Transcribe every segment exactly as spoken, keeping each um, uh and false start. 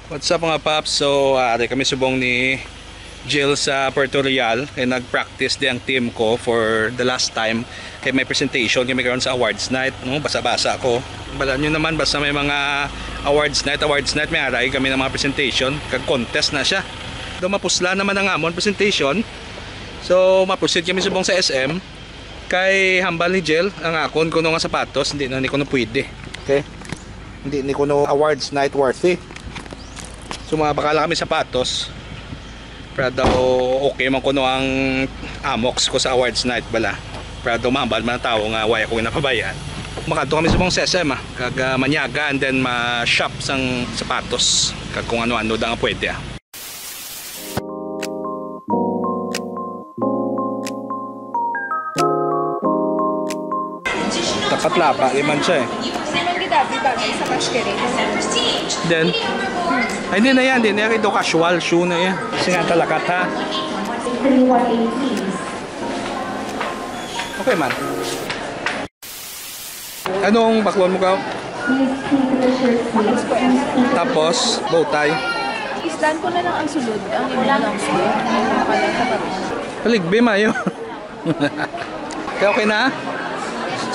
What's up, mga paps? So, ah, ari kami subong ni Jill sa Puerto Real. Kay nag-practice di ang team ko for the last time. Kay may presentation kami karon sa awards night, no? Basa-basa ko. Bala nyo naman, basta may mga awards night, awards night, may aray kami ng mga presentation. Kag contest na siya. Do mapusla naman ang amon presentation. So, maproceed kami subong sa S M. Kay hambal ni Jel, ang akon kuno nga sapatos, hindi na ni kuno pwede. Okay? Hindi ni kuno awards night worthy. So, mga bakala kami sapatos. Para daw okay man kuno ang amoks ko sa awards night bala. Para daw mahambal man ang tao nga wala ko ginapabayaan. Makadto kami sa mong S M, ah, kag, ah, manyaga and then ma-shop sang sapatos kag kung ano-ano da nga pwede, ah. Dapat laba, di man siya eh. Di man gid abi bagay sa masquerade. Then, ay, hindi na yan, hindi na yan. Ito casual shoe na yan. Kasi nga talakat, ha? Okay man. Anong baklon mo ka? Tapos, bowtie. Islan ko na lang ang sulod, ang imo lang sulod. Ang pala sa bato. Paligbi, mayo. Okay, okay na?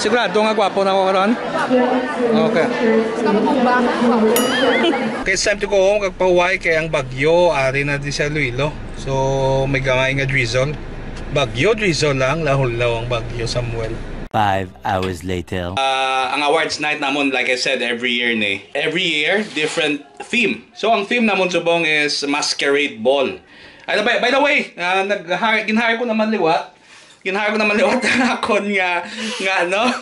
Sigurado nga gwapo na ako karon? Okay. Sa katumba, gwapo. Okay, it's time to go home. Kagpahuway kay ang bagyo, ari na di sa Iloilo. So, may gamay nga drizzle. Bagyo, drizzle lang. Lahol-law ang bagyo, Samuel. Five hours later. Ah, ang awards night namon, like I said, every year ni. Every year, different theme. So, ang theme namon subong is Masquerade Ball. Ay, by, by the way, ah, nag-hire, gin-hire ko naman liwat. Gin-hire ko naman liwat ang akon nga, nga ano,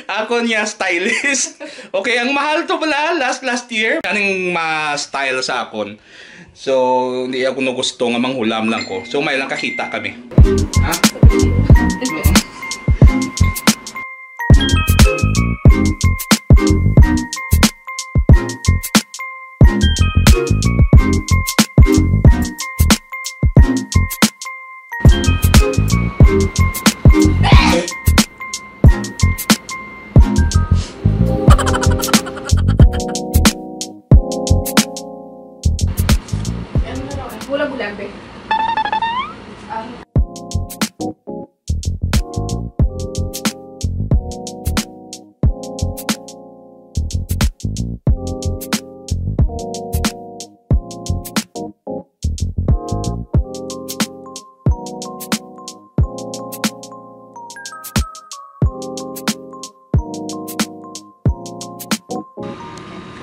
akon nga stylist. Okay, ang mahal to pala last, last year. Kaning ma-style sa akon. So, hindi ako no gusto nga manghulam lang ko. So, may lang kakita kami. Ha? Bulag-bulag, be.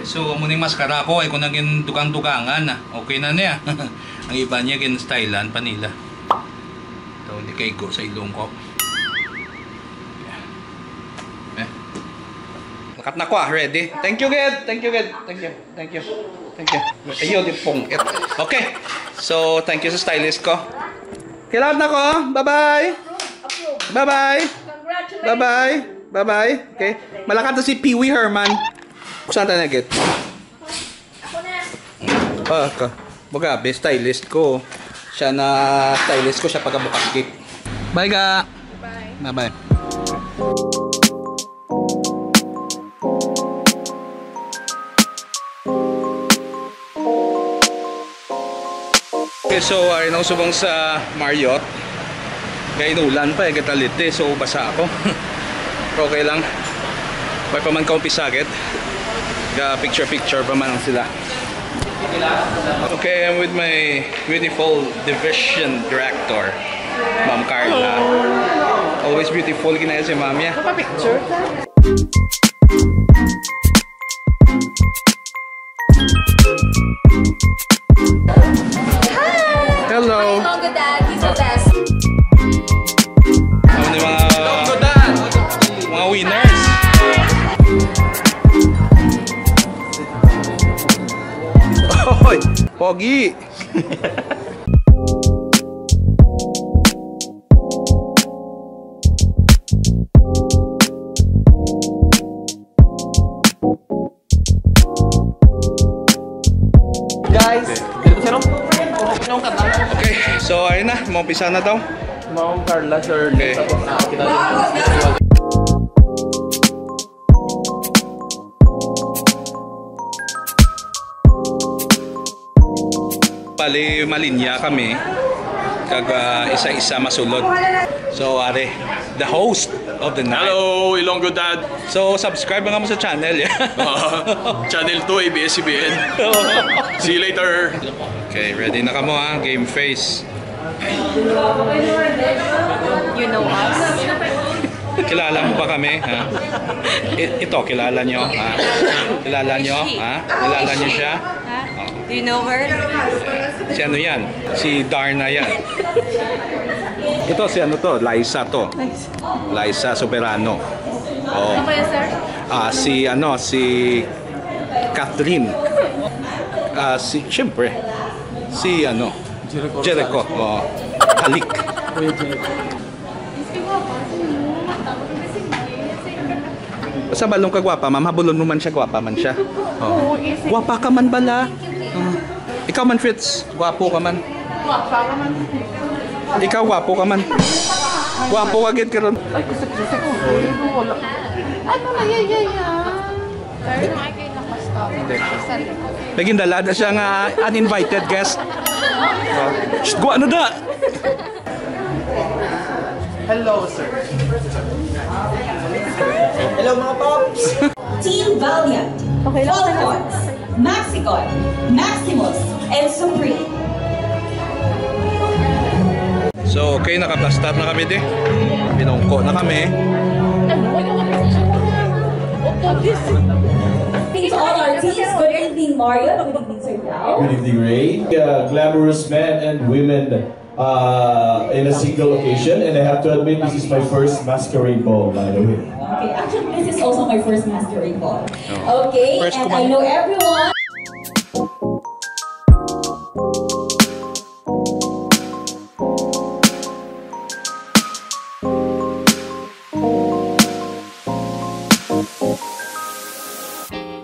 So, amo ni mascara ko, ay ko na gindugang-dugangan na. Okay na niya. Ang iba niya, gin-stylean pa nila. Ito, hindi kay go sa ilong ko. Eh. Lakat na ko, ah. Ready? Thank you, Ged. Thank you, Ged. Thank you. Thank you. Thank you. Ayun, yung pungit. Okay. So, thank you sa stylist ko. Kailangan na ko. Bye-bye. Bye-bye. Bye-bye. Bye-bye. Okay. Malakat na si Pee Wee Herman. Saan tayo nag-get? Ako na. Ah, ka. Magabi, stylist ko. Siya na stylist ko, siya pagkabukas cake. Bye, ga. Bye. Bye-bye. Okay, so, ari na ako subong sa Marriott. Kay inulan pa, eh, gatalite, so basa ako. Pero okay lang. May pa man kaumpisa, gid. Ga picture-picture pa man sila. Okay, I'm with my beautiful division director, Ma'am Carla. Always beautiful, kinaya si Ma'am, yeah. Picture. Hello. Longo Dad, he's the best. Ano yung mga, mga winners? Hoy, pogi. Guys, dito siya, no? Okay, so ayun na, maumpisa na daw. Ma'am Carla, sir. Okay. Tapos na, kita. Bali, malinya kami. Kag, ah, isa-isa masulod. So, are, the host of the night. Hello, Ilonggo Dad. So, subscribe nga mo sa channel, yeah. Ah, Channel two, A B S C B N. See you later. Okay, ready na kamo, ha? Game face. You know us? Kilala mo ba kami, ha? I- ito, kilala nyo, ha? Kilala nyo, ha? Kilala nyo siya? Ha? Do you know her? Si ano yan? Si Darna yan. Ito, si ano to? Liza to. Liza Soberano. Oh. Ano kaya, sir? Ah, si ano, si Catherine. Ah, si, siyempre, si ano, Jericho. Jericho. Oh. Halik. Kuya Jericho. Basta balong ka gwapa, ma'am. Habulon mo man siya, gwapa man siya. Oh. Gwapa ka man bala. Oh. Ikaw man, Fritz, gwapo ka man. Gwapa ka man. Ikaw, gwapo ka man. Gwapo ka gid karon. Ay, gusto, gusto ko. Wala. Ano na, yay, yay, yay. Pero ay kayo nakastop. May gindala na siya nga uninvited guest. Oh. Shh, gwa na da! Hello, sir. Hello, mga pops! Team Valiant, Okay lang, okay lang. Falcons, Maxicon, Maximus, and Supreme. So, okay, nakaplastar na kami, di. Pinungko na kami. Thanks to all our teams. Good evening, Mario. Good evening, Sir Yao. Good evening, Ray. Uh, glamorous men and women uh, in a single occasion, and I have to admit, this is my first masquerade ball, by the way. Okay, actually, this is also my first masquerade ball. Oh. Okay, First and I kumain. know everyone.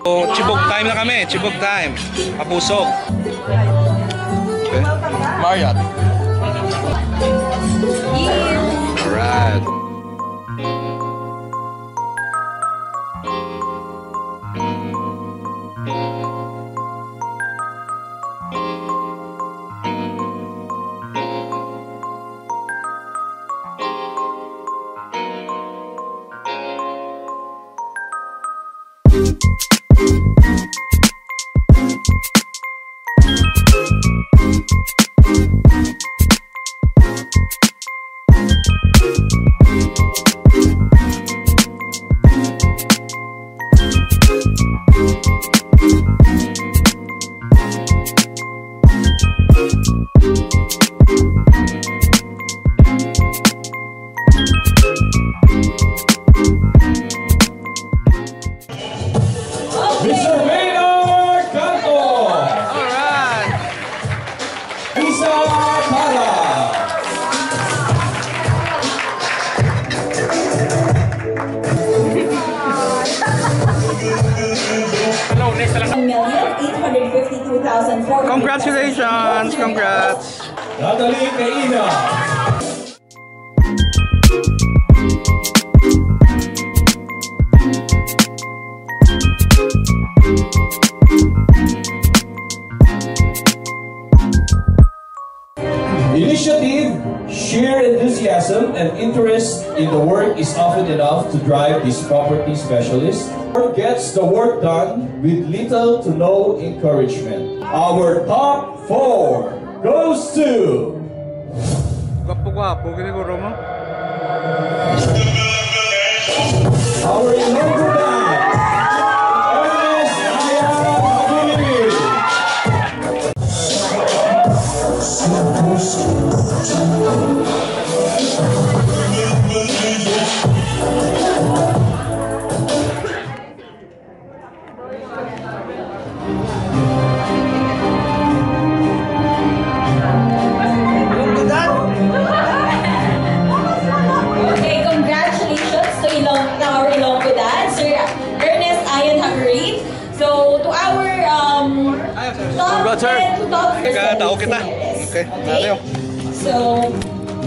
So, chibog time na kami. Chibog time. Kapusok. Okay. Marriott. Alright. Mister Maynard Canto. Alright. Isa para. One million eight hundred fifty-two thousand four hundred Congratulations! Congrats! Natalie Caina. Initiative, sheer enthusiasm, and interest in the work is often enough to drive these property specialists. Work gets the work done with little to no encouragement. Our top four goes to Gwapo-gwapo, gini guro mo. Our inaugural Ernest Ian Aguirre. Okay, congratulations to Ilong, to our Ilonggo Dad, Sir Ernest Ian Hagrid. So, to our, um, top Congrats, sir. ten to top Nagkatao kita. Okay, Okay? nalayo. So,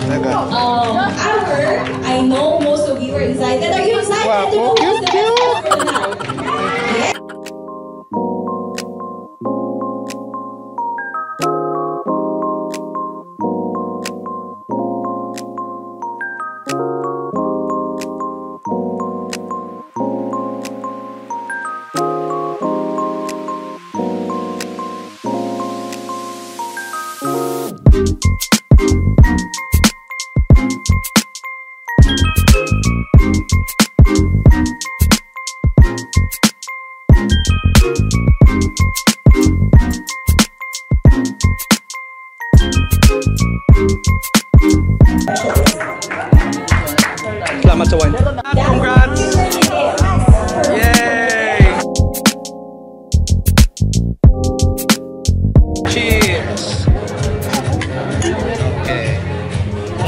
Teka. um, our, I know most of you are excited. Are you excited to Wow, know who's the best cute. Person? Yes. Salamat sa wine. Congrats! Yay! Cheers!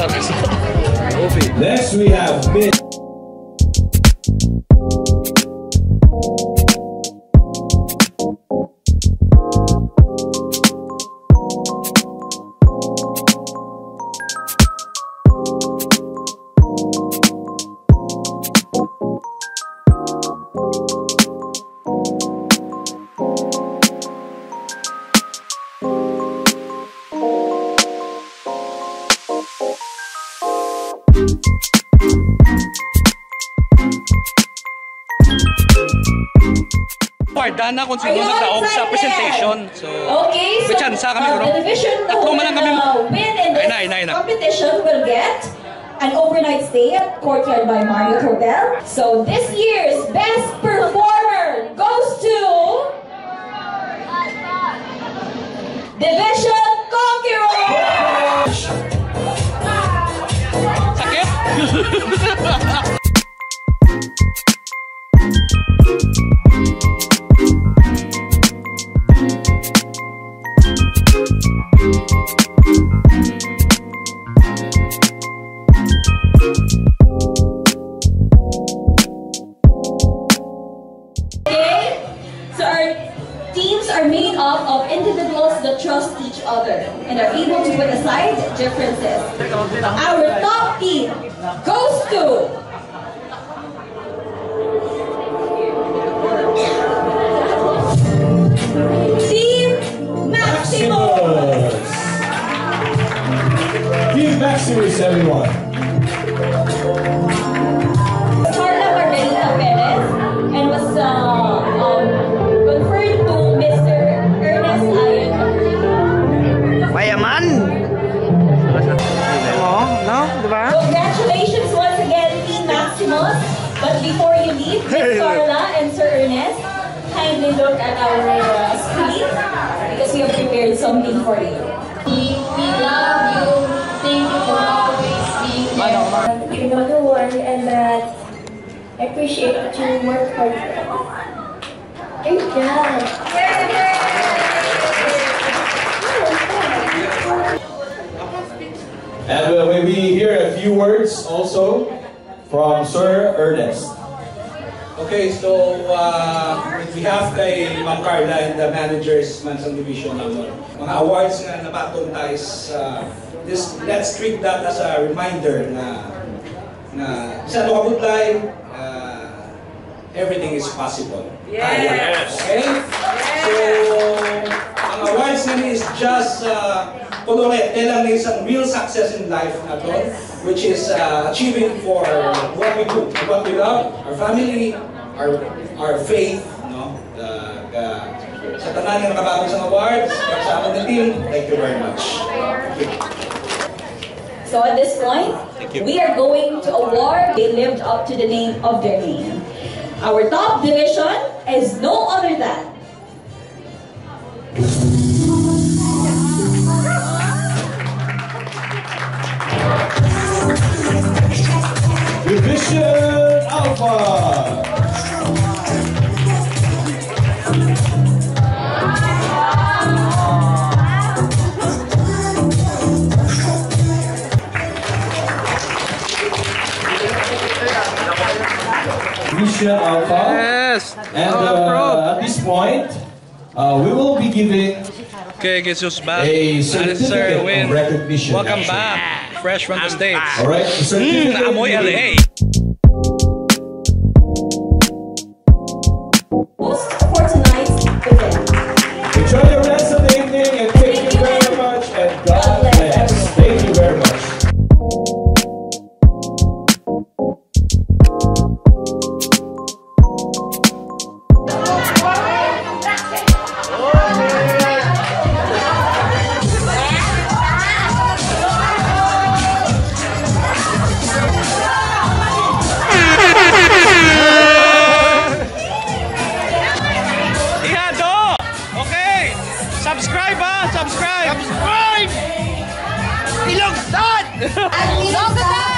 Okay. Next, we have Miss Pardana kung sino nagdaog sa presentation. So, okay, so, may tsansa kami, uh, bro. The division na Tatlo man lang kami. Uh, win in this Ay, na, ay, na, ay, na. competition will get an overnight stay at Courtyard by Marriott Hotel. So this year's best performer goes to Division Conqueror! Sakit! Okay? So our teams are made up of individuals that trust each other and are able to put aside differences. Our top team goes to Team Maximus! Team Maximus, everyone! Carla Margarita Perez and was, uh, um, conferred to Mister Ernest Ayon. Mayaman! Oo, no? Di ba? Congratulations once again, Team Maximus. But before you leave, Miss Carla and Sir Ernest, kindly look at our, uh, screen because we have prepared something for you. We, we love you. Thank you for always being there. You're not alone and that I appreciate that you work hard for us. Thank you. And, uh, we, we hear a few words also from Sir Ernest. Okay, so, uh, with behalf kay Ma'am Carla and the managers man sang division namon, mga awards nga nabaton ta is, uh, this, let's treat that as a reminder na, na sa mga budlay, uh, everything is possible. Yes. Kaya. Okay? So, ang awards nga ni is just, uh, kolorete lang ni isang real success in life naton, which is, uh, achieving for what we do, what we love, our family, our, our faith, no? The, the, sa tanan nga nakabaton sang awards, kag sa amon nga team, thank you very much. Thank you. So at this point, Thank you. We are going to award they lived up to the name of their name. Our top division is no other than Division Alpha. Division Alpha. Yes. And, uh, at this point, uh, we will be giving Okay, Jesus ba? a certificate Sir Win. of recognition, Welcome actually. back. Fresh from the States. All right, the certificate Mm, amoy will be L A. Host for tonight's event. Enjoy the rest of the evening and thank you very much and God bless. Thank you very much. Ihado! Okay! Subscribe, ha! Subscribe! Subscribe! Ilog Stud! Ang Ilog Stud!